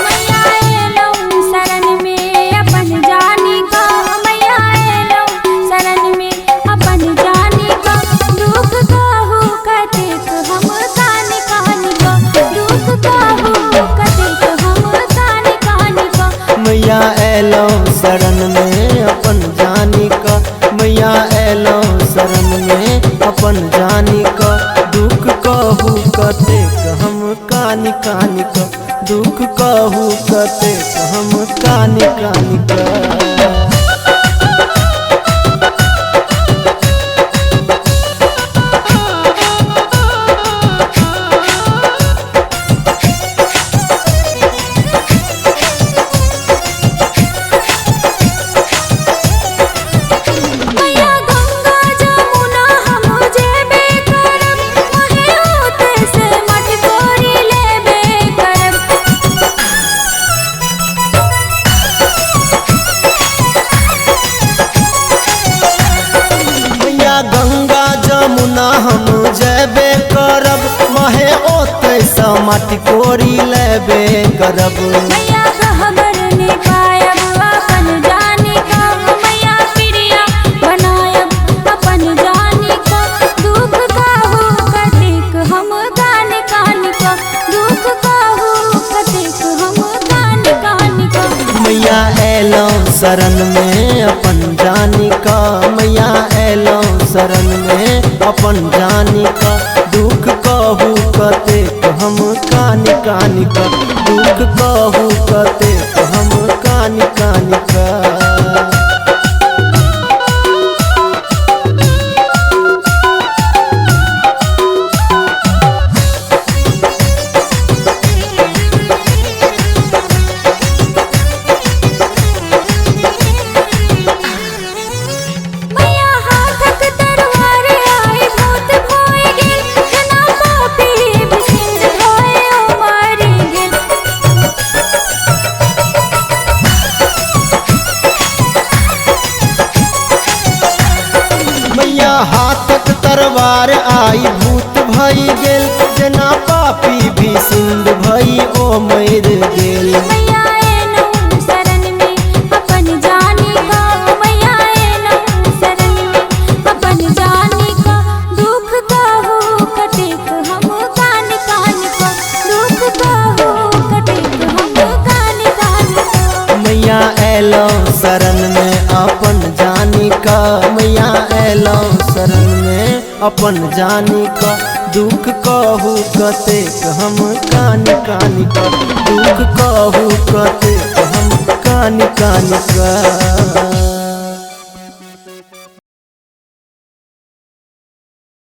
मैया एलौ शरण में अपन जानी का, मैया एलौ शरण में अपन जानी का। दुख कहू कतेक हम कान कान का, दुख कहू कतेक हम कान कान का। मैया एलौ शरण में अपन जानी का, मैया एलौ शरण में अपन जानी का। दुख कहू कतेक हम कान कान का, दुख कहू कतेक हम कान कान का। मैया गंगा जमुना हम जेबे करब, महे ओते से मटकोरी लेबे करब। मैया गंगा जमुना हम जेबे करब, महे ओते से मटकोरी लेबे करब। मैया गहबर ने पायब अपन जानी का, मैया प्रिया बनायब अपन जानी का। दुख कहू कतेक हम कान कान का, दुख कहू कतेक हम कान कान का। मैया एलौ शरण में अपन जानी का, मैया एलौ शरण में अपन जानी का। दुख कहू कतेक हम कान कान का, दुख कहू कतेक हम कान कान का। मैया हाथक तरवार आई भूत भोए गेल, जेना पापी बिसिंद भोए ओ मारि गेल। मैया हाथक तरवार आई भूत भई गेल, जेना पापी भी सिंध भई ओ मरि गेल। मैया एलौ शरण में अपन जानी का, मैया एलौ शरण में अपन जानी का। दुख कहू कतेक हम कान कान का, दुख कहू कतेक हम कान कान का। मैया एलौ शरण में अपन जानी का, मैया एलौ शरण में अपन जानी का। दुख कहू कतेक हम कान कान का, दुख कहू कतेक हम कान कान का।